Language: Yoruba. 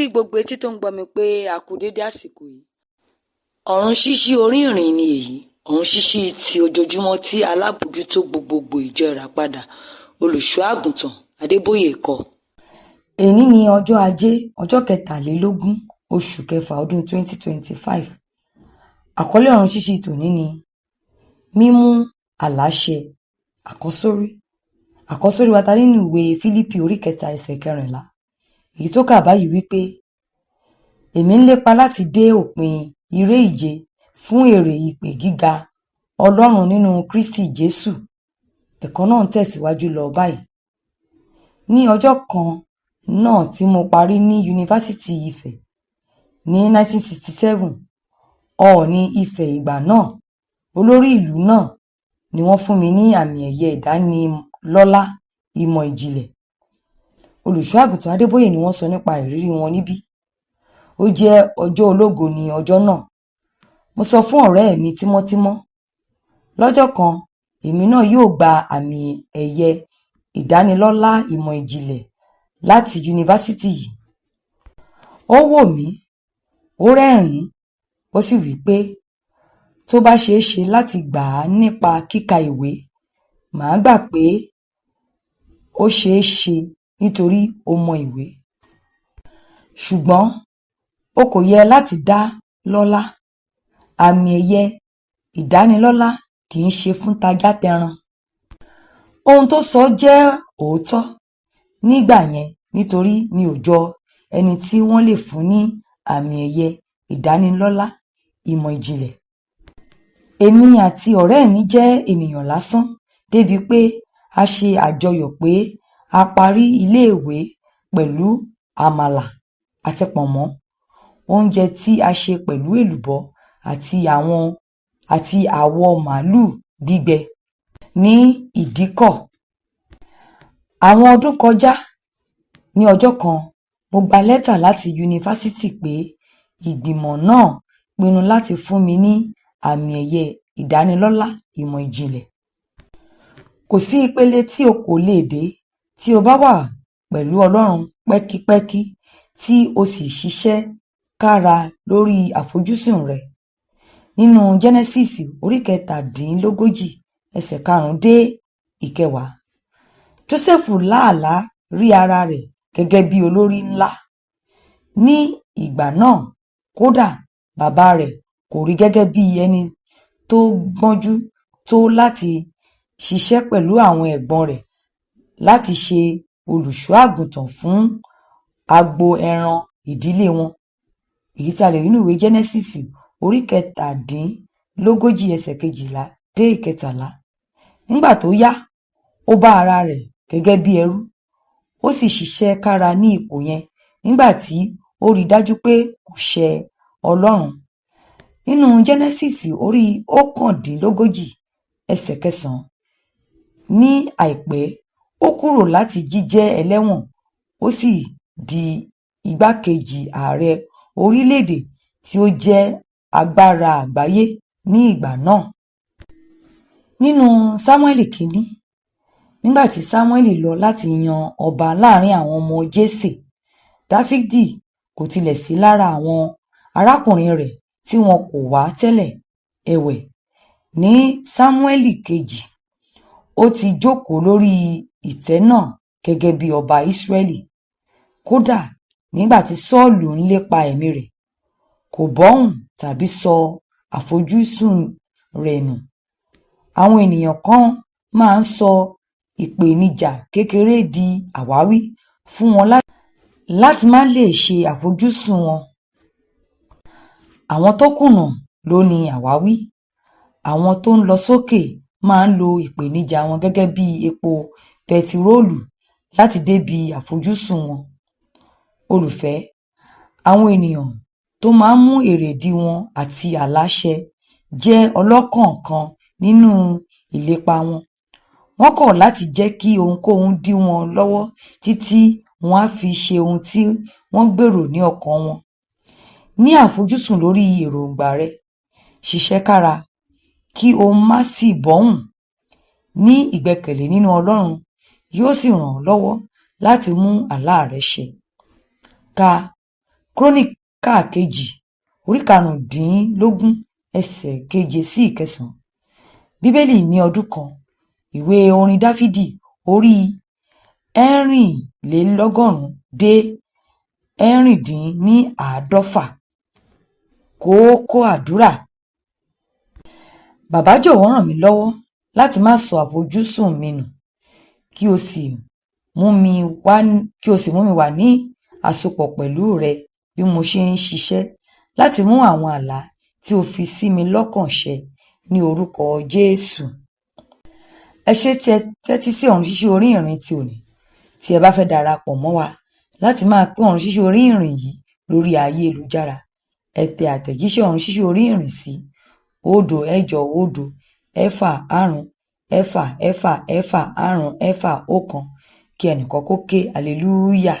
Kí gbogbo etí tó ń gbọ́ mi pé a kú déédé àsìkò yìí. Ọ̀run ṣíṣí orí ìrìn ni èyí, ọ̀run ṣíṣí ti ojoojúmọ́ tí alábòójútó gbogboògbò ìjọ Ìràpadà, Olùṣọ́ Àgùntàn Adébóyè kọ. Èní ní ọjọ́ Ajé, ọjọ́ 23 oṣù kẹfà ọdún 2025. Àkọlé ọ̀run ṣíṣí tòní ni mímú àlá ṣẹ. Àkọ́sórí. Àkọ́sórí wa ta nínú ìwé Fílípì orí 3 ẹsẹ̀ 14. Èyí tó kà báyìí wípé, "Èmi ń lépa láti dé òpin eré ìje fún èrè ìpè gíga Ọlọ́run nínú Kristi Jésù." Ẹ̀kọ́ náà ń tẹ̀síwájú lọ báyìí. Ní ọjọ́ kan náà tí mo parí ní Yunifásítì Ifẹ̀ ní 1967, Ọọ̀ni Ifẹ̀ ìgbà náà, olórí ìlú náà ni wọ́n fún mi ní àmì ẹ̀yẹ ìdánilọ́lá ìmọ̀ ìjìnlẹ̀. Olùṣọ́ Àgùntàn Adébóyè ni wọ́n sọ nípa ìrírí wọn níbí. Ó jẹ́ ọjọ́ ológo ní ọjọ́ náà. Mo sọ fún ọ̀rẹ́ mi tímọ́tímọ́, lọ́jọ́ kan èmi náà yóò gba àmì ẹ̀yẹ ìdánilọ́lá ìmọ̀ ìjìnlẹ̀ láti yunifásítì yìí. Ó wò mí, ó rẹ́rìn-ín, ó sì wí pé tó bá ṣeé ṣe láti gbà á nípa kíka ìwé, màá gbà pé ó ṣeé ṣe nítorí o mọ ìwé. Ṣùgbọ́n o kò yẹ láti dá lọ́lá. Àmì ẹ̀yẹ ìdánilọ́lá kì í ṣe fún tajá-tẹran. Ohun tó sọ jẹ́ òótọ́ nígbà yẹn nítorí mi ò jọ ẹni tí wọ́n lè fún ní àmì ẹ̀yẹ ìdánilọ́lá ìmọ̀ ìjìnlẹ̀. Èmi àti ọ̀rẹ́ mi jẹ́ ènìyàn lásán débi pé a ṣe àjọyọ̀ pé a parí iléèwé pẹ̀lú àmàlà àti pọ̀nmọ́, oúnjẹ tí a ṣe pẹ̀lú èlùbọ́ àti àwọ̀ màlúù gbígbẹ ní ìdíkọ̀. Àwọn ọdún kọjá. Ní ọjọ́ kan, mo gba lẹ́tà láti yunifásítì pé ìgbìmọ̀ náà pinnu láti fún mi ní àmì ẹ̀yẹ ìdánilọ́lá ìmọ̀ ìjìnlẹ̀. Kò sí ìpele tí o kò lè dé tí o bá wà pẹ̀lú Ọlọ́run pẹ́kípẹ́kí tí o sì ṣiṣẹ́ kára lórí àfojúsùn rẹ. Nínú Jẹ́nẹ́sísì orí 37 ẹsẹ̀ 5 dé 10, Jósẹ́fù láàlá rí ara rẹ̀ gẹ́gẹ́ bí olórí ńlá. Ní ìgbà náà, kódà bàbá rẹ̀ kò rí gẹ́gẹ́ bí ẹni tó gbọ́njú tó láti ṣiṣẹ́ pẹ̀lú àwọn ẹ̀gbọ́n rẹ̀ láti ṣe olùṣọ́ àgùntàn fún agbo ẹran ìdílé wọn. Èyí tí a lè rí nínú ìwé Jẹ́nẹ́sísì orí 37 ẹsẹ̀ 12 dé 13. Nígbà tó yá, ó bá ara rẹ̀ gẹ́gẹ́ bí ẹrú, ó sì ṣiṣẹ́ kára ní ipò yẹn nígbà tí ó rí dájú pé kò ṣẹ Ọlọ́run. Nínú Jẹ́nẹ́sísì orí 39 ẹsẹ̀ 9, ní àìpẹ́ ó kúrò láti jíjẹ́ ẹlẹ́wọ̀n, ó sì di igbákejì ààrẹ orílẹ̀-èdè tí ó jẹ́ agbára àgbáyé ní ìgbà náà. Nínú Sámúẹ́lì kìíní, nígbà tí Sámúẹ́lì lọ láti yan ọba láàrin àwọn ọmọ Jésè, Dáfídì kò tilẹ̀ sí lára àwọn arákùnrin rẹ̀ tí wọn kò wá tẹ́lẹ̀. Ẹ̀wẹ̀, ní Sámúẹ́lì kejì, ó ti jókòó lórí ìtẹ́ náà gẹ́gẹ́ bí ọba Ísírẹ́lì. Kódà nígbà tí Sọ́ọ̀lù ń lépa ẹ̀mí rẹ̀, kò bọ́hùn tàbí sọ àfojúsùn rẹ̀ nù. Àwọn ènìyàn kan máa ń sọ ìpèníjà kékeré di àwáwí fún wọn láti má lè ṣe àfojúsùn wọn. Àwọn tó kùnà ló ní àwáwí. Àwọn tó ń lọ sókè máa ń lo ìpèníjà wọn gẹ́gẹ́ bí epo pẹtiróòlù láti débi àfojúsùn wọn. Olùfẹ́, àwọn ènìyàn tó máa ń mú èrèdí wọn àti àlá ṣẹ jẹ́ ọlọ́kànkan nínú ìlépa wọn. Wọ́n kọ̀ láti jẹ́ kí ohunkóhun dí wọn lọ́wọ́ títí wọ́n á fi ṣe ohun tí wọ́n gbèrò ní ọkàn wọn. Ní àfojúsùn lórí èròǹgbà rẹ, ṣiṣẹ́ kára kí o má sì bọ́hùn. Ní ìgbẹ́kẹ̀lé nínú Ọlọ́run yóò sì ràn ọ́ lọ́wọ́ láti mú àlá rẹ ṣẹ. Ka Króníkà 2 orí 15 ẹsẹ̀ 7 sí 9. Bíbélì ní ọdún kan. Ìwé orin Dáfídì orí 184 dé 146. Kókó àdúrà. Bàbá, jọ̀wọ́ ràn mí lọ́wọ́ láti má sọ àfojúsùn mi nù, kí o sì mú mi wá kí o sì mú mi wà ní àsopọ̀ pẹ̀lú rẹ bí mo ṣe ń ṣiṣẹ́ láti mú àwọn àlá tí o fi sí mi lọ́kàn ṣẹ ní orúkọ Jésù. Ẹ ṣé tí ẹ tẹ́tí sí ọ̀run ṣíṣí orí ìrìn ti òní. Tí ẹ bá fẹ́ darapọ̀ mọ́ wa láti máa pín ọ̀run ṣíṣí orí ìrìn yìí lórí ayélujára, ẹ tẹ àtẹ̀jíṣẹ́ ọ̀run ṣíṣí orí ìrìn sí 0 8 0 6 6 6 6 5 6 1 kí ẹnìkan kó ké hallelujah.